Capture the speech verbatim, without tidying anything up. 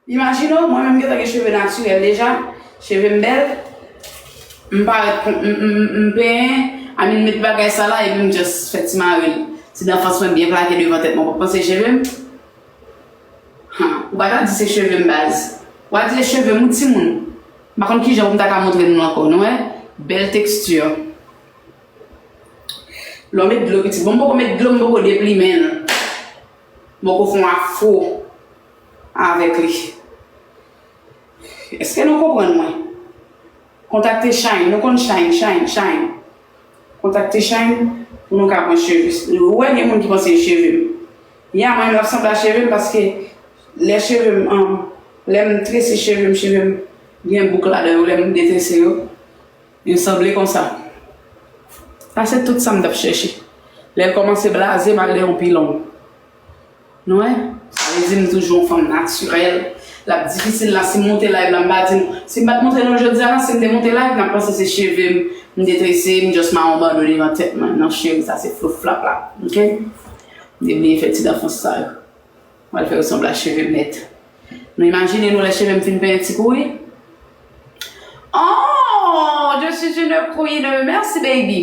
Imajine w, mwen menm gentan gen cheve natirèl deja, cheve m bèl, m parèt kon m, m, m, m penyen, I mean, m met bagay sa la, epi m just fè ti mare l. Ti danfans mwen byen plake devan tèt mwen, w p ap panse cheve m? Han, ou pa ta di se cheve m baz. Ou pa di se cheve m, ou timoun. M pa konn kijan pou m ta ka montre nou ankò, nou wè? Bèl teksti. Lè w met dlo pitit. Bon, m poko met dlo, m poko deplimen l. M poko fè yon afwo avèk li. Èske nou konprann mwen? Kontakte Shine. Nou konn Shine, Shine, Shine. Kontakte Shine pou nou ka pran cheve. Ou wè, gen moun ki panse e cheve m. Ya, mwen menm l ap sanble a cheve m paske lè cheve m, um, lè m trese cheve m, cheve m gen bouk ladan yo, lè m detrese yo, yo sanble konsa. Sa se tout sa m t ap chèche. Lè l kòmanse blaze, m al de yon pi long. Nou wè? Sa vle di m toujou yon fanm natirèl. L ap difisil la, si m monte live la, m pa di nou. Si m pa t montre nou jodi a la, si m te monte live, n ap panse se cheve m, m detrese, m just mawon bando devan tèt mwen. Non, cheri, sa se flouflap la. Oke? M te bliye fè ti danfans sa yo. M al fè yo sanble a cheve m nèt. Nou imajine nou lè cheve m fin penyen ti kouri? Oh, je suis une queen. Merci, baby.